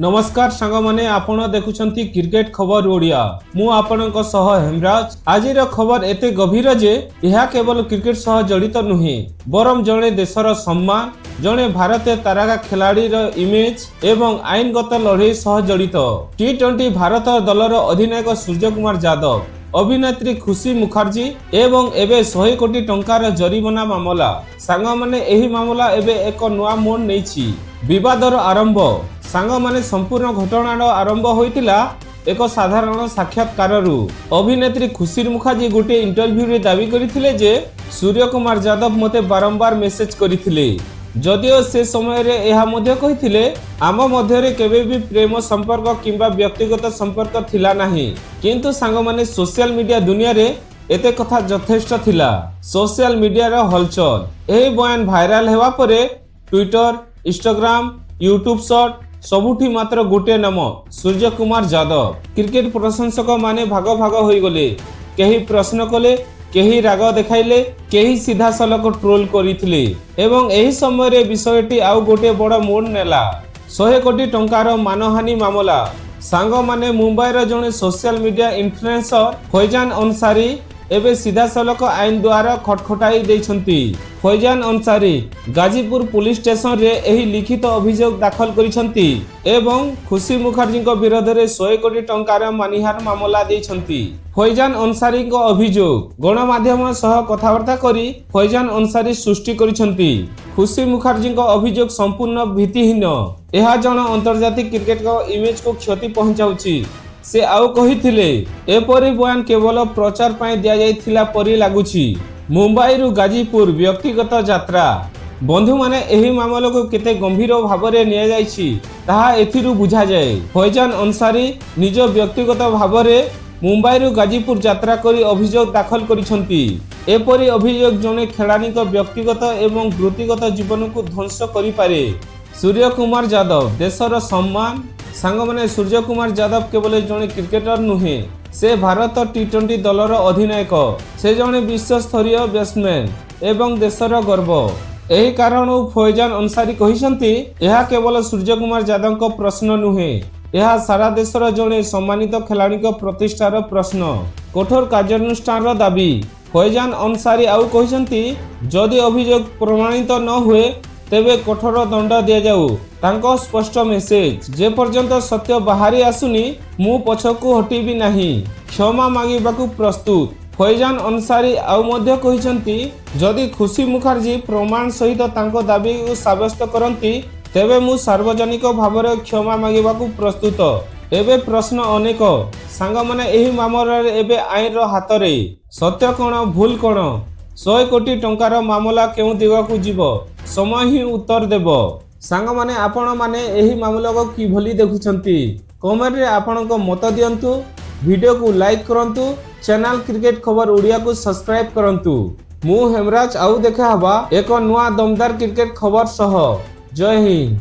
ନମସ୍କାର ସାଙ୍ଗମାନେ, ଆପଣ ଦେଖୁଛନ୍ତି କ୍ରିକେଟ ଖବର ଓଡ଼ିଆ। ମୁଁ ଆପଣଙ୍କ ସହ ହେମରାଜ। ଆଜିର ଖବର ଏତେ ଗଭୀର ଯେ ଏହା କେବଳ କ୍ରିକେଟ ସହ ଜଡ଼ିତ ନୁହେଁ, ବରଂ ଜଣେ ଦେଶର ସମ୍ମାନ, ଜଣେ ଭାରତୀୟ ତାରକା ଖେଳାଳିର ଇମେଜ ଏବଂ ଆଇନଗତ ଲଢ଼େଇ ସହ ଜଡ଼ିତ। ଟି-20 ଭାରତ ଦଳର ଅଧିନାୟକ ସୂର୍ଯ୍ୟକୁମାର ଯାଦବ, ଅଭିନେତ୍ରୀ ଖୁସି ମୁଖାର୍ଜୀ ଏବଂ ଏବେ 100 କୋଟି ଟଙ୍କାର ଜରିମାନା ମାମଲା। ସାଙ୍ଗମାନେ, ଏହି ମାମଲା ଏବେ ଏକ ନୂଆ ମୋଡ଼ ନେଇଛି। ବିବାଦର ଆରମ୍ଭ। ସାଙ୍ଗମାନେ, ସମ୍ପୂର୍ଣ୍ଣ ଘଟଣାର ଆରମ୍ଭ ହୋଇଥିଲା ଏକ ସାଧାରଣ ସାକ୍ଷାତକାରରୁ। ଅଭିନେତ୍ରୀ ଖୁସି ମୁଖାର୍ଜୀ ଗୋଟିଏ ଇଣ୍ଟରଭ୍ୟୁରେ ଦାବି କରିଥିଲେ ଯେ ସୂର୍ଯ୍ୟକୁମାର ଯାଦବ ମୋତେ ବାରମ୍ବାର ମେସେଜ କରିଥିଲେ। ଯଦିଓ ସେ ସମୟରେ ଏହା ମଧ୍ୟ କହିଥିଲେ, ଆମ ମଧ୍ୟରେ କେବେ ବି ପ୍ରେମ ସମ୍ପର୍କ କିମ୍ବା ବ୍ୟକ୍ତିଗତ ସମ୍ପର୍କ ଥିଲା ନାହିଁ। କିନ୍ତୁ ସାଙ୍ଗମାନେ, ସୋସିଆଲ ମିଡିଆ ଦୁନିଆରେ ଏତେ କଥା ଯଥେଷ୍ଟ ଥିଲା। ସୋସିଆଲ ମିଡିଆର ହଲଚଲ। ଏହି ବୟାନ ଭାଇରାଲ ହେବା ପରେ ଟ୍ୱିଟର, ଇନଷ୍ଟାଗ୍ରାମ, ୟୁଟ୍ୟୁବ ସର୍ଟ ସବୁଠି ମାତ୍ର ଗୋଟିଏ ନାମ, ସୂର୍ଯ୍ୟକୁମାର ଯାଦବ। କ୍ରିକେଟ ପ୍ରଶଂସକ ମାନେ ଭାଗ ଭାଗ ହୋଇଗଲେ। କେହି ପ୍ରଶ୍ନ କଲେ, କେହି ରାଗ ଦେଖାଇଲେ, କେହି ସିଧାସଳଖ ଟ୍ରୋଲ କରିଥିଲେ ଏବଂ ଏହି ସମୟରେ ବିଷୟଟି ଆଉ ଗୋଟିଏ ବଡ଼ ମୋଡ଼ ନେଲା, 100 କୋଟି ଟଙ୍କାର ମାନହାନି ମାମଲା। ସାଙ୍ଗମାନେ, ମୁମ୍ବାଇର ଜଣେ social media influencer Faizan Ansari ଏବେ ସିଧାସଳଖ ଆଇନ ଦ୍ୱାରା ଖଟଖଟାଇ ଦେଇଛନ୍ତି। ଫୈଜାନ ଅନସାରୀ ଗାଜିପୁର ପୋଲିସ ଷ୍ଟେସନରେ ଏହି ଲିଖିତ ଅଭିଯୋଗ ଦାଖଲ କରିଛନ୍ତି ଏବଂ ଖୁସି ମୁଖାର୍ଜୀଙ୍କ ବିରୋଧରେ 100 କୋଟି ଟଙ୍କାର ମାନହାନି ମାମଲା ଦେଇଛନ୍ତି। ଫୈଜାନ ଅନସାରୀଙ୍କ ଅଭିଯୋଗ, ଗଣମାଧ୍ୟମ ସହ କଥାବାର୍ତ୍ତା କରି ଫୈଜାନ ଅନସାରୀ ସୃଷ୍ଟି କରିଛନ୍ତି, ଖୁସି ମୁଖାର୍ଜୀଙ୍କ ଅଭିଯୋଗ ସମ୍ପୂର୍ଣ୍ଣ ଭିତ୍ତିହୀନ। ଏହା ଜଣେ ଆନ୍ତର୍ଜାତିକ କ୍ରିକେଟଙ୍କ ଇମେଜକୁ କ୍ଷତି ପହଞ୍ଚାଉଛି। ସେ ଆଉ କହିଥିଲେ, ଏପରି ବୟାନ କେବଳ ପ୍ରଚାର ପାଇଁ ଦିଆଯାଇଥିଲା ପରି ଲାଗୁଛି। ମୁମ୍ବାଇରୁ ଗାଜିପୁର ବ୍ୟକ୍ତିଗତ ଯାତ୍ରା। ବନ୍ଧୁମାନେ, ଏହି ମାମଲାକୁ କେତେ ଗମ୍ଭୀର ଭାବରେ ନିଆଯାଇଛି, ତାହା ଏଥିରୁ ବୁଝାଯାଏ। ଫୈଜାନ ଅନସାରୀ ନିଜ ବ୍ୟକ୍ତିଗତ ଭାବରେ ମୁମ୍ବାଇରୁ ଗାଜିପୁର ଯାତ୍ରା କରି ଅଭିଯୋଗ ଦାଖଲ କରିଛନ୍ତି। ଏପରି ଅଭିଯୋଗ ଜଣେ ଖେଳାଳିଙ୍କ ବ୍ୟକ୍ତିଗତ ଏବଂ ବୃତ୍ତିଗତ ଜୀବନକୁ ଧ୍ୱଂସ କରିପାରେ। ସୂର୍ଯ୍ୟକୁମାର ଯାଦବ ଦେଶର ସମ୍ମାନ। ସାଙ୍ଗମାନେ, ସୂର୍ଯ୍ୟକୁମାର ଯାଦବ କେବଳ ଜଣେ କ୍ରିକେଟର ନୁହେଁ, ସେ ଭାରତ ଟି-20 ଦଳର ଅଧିନାୟକ। ସେ ଜଣେ ବିଶ୍ୱସ୍ତରୀୟ ବ୍ୟାଟ୍ସମ୍ୟାନ୍ ଏବଂ ଦେଶର ଗର୍ବ। ଏହି କାରଣରୁ ଫୈଜାନ ଅନସାରୀ କହିଛନ୍ତି, ଏହା କେବଳ ସୂର୍ଯ୍ୟକୁମାର ଯାଦବଙ୍କ ପ୍ରଶ୍ନ ନୁହେଁ, ଏହା ସାରା ଦେଶର ଜଣେ ସମ୍ମାନିତ ଖେଳାଳିଙ୍କ ପ୍ରତିଷ୍ଠାର ପ୍ରଶ୍ନ। କଠୋର କାର୍ଯ୍ୟାନୁଷ୍ଠାନର ଦାବି। ଫୈଜାନ ଅନସାରୀ ଆଉ କହିଛନ୍ତି, ଯଦି ଅଭିଯୋଗ ପ୍ରମାଣିତ ନ ହୁଏ, ତେବେ କଠୋର ଦଣ୍ଡ ଦିଆଯାଉ। ତାଙ୍କ ସ୍ପଷ୍ଟ ମେସେଜ, ଯେପର୍ଯ୍ୟନ୍ତ ସତ୍ୟ ବାହାରି ଆସୁନି, ମୁଁ ପଛକୁ ହଟିବି ନାହିଁ, କ୍ଷମା ମାଗିବାକୁ ପ୍ରସ୍ତୁତ। ଫୈଜାନ ଅନସାରୀ ଆଉ ମଧ୍ୟ କହିଛନ୍ତି, ଯଦି ଖୁସି ମୁଖାର୍ଜୀ ପ୍ରମାଣ ସହିତ ତାଙ୍କ ଦାବିକୁ ସାବ୍ୟସ୍ତ କରନ୍ତି, ତେବେ ମୁଁ ସାର୍ବଜନିକ ଭାବରେ କ୍ଷମା ମାଗିବାକୁ ପ୍ରସ୍ତୁତ। ଏବେ ପ୍ରଶ୍ନ ଅନେକ। ସାଙ୍ଗମାନେ, ଏହି ମାମଲାରେ ଏବେ ଆଇନର ହାତରେ। ସତ୍ୟ କ'ଣ, ଭୁଲ କ'ଣ, 100 କୋଟି ଟଙ୍କାର ମାମଲା କେଉଁ ଦିଗକୁ ଯିବ, ସମୟ ହିଁ ଉତ୍ତର ଦେବ। ସାଙ୍ଗମାନେ, ଆପଣମାନେ ଏହି ମାମଲାକୁ କିଭଳି ଦେଖୁଛନ୍ତି? କମେଣ୍ଟରେ ଆପଣଙ୍କ ମତ ଦିଅନ୍ତୁ। ଭିଡ଼ିଓକୁ ଲାଇକ୍ କରନ୍ତୁ, ଚ୍ୟାନେଲ କ୍ରିକେଟ ଖବର ଓଡ଼ିଆକୁ ସବସ୍କ୍ରାଇବ୍ କରନ୍ତୁ। ମୁଁ ହେମରାଜ, ଆଉ ଦେଖା ହେବା ଏକ ନୂଆ ଦମଦାର କ୍ରିକେଟ ଖବର ସହ। ଜୟ ହିନ୍ଦ।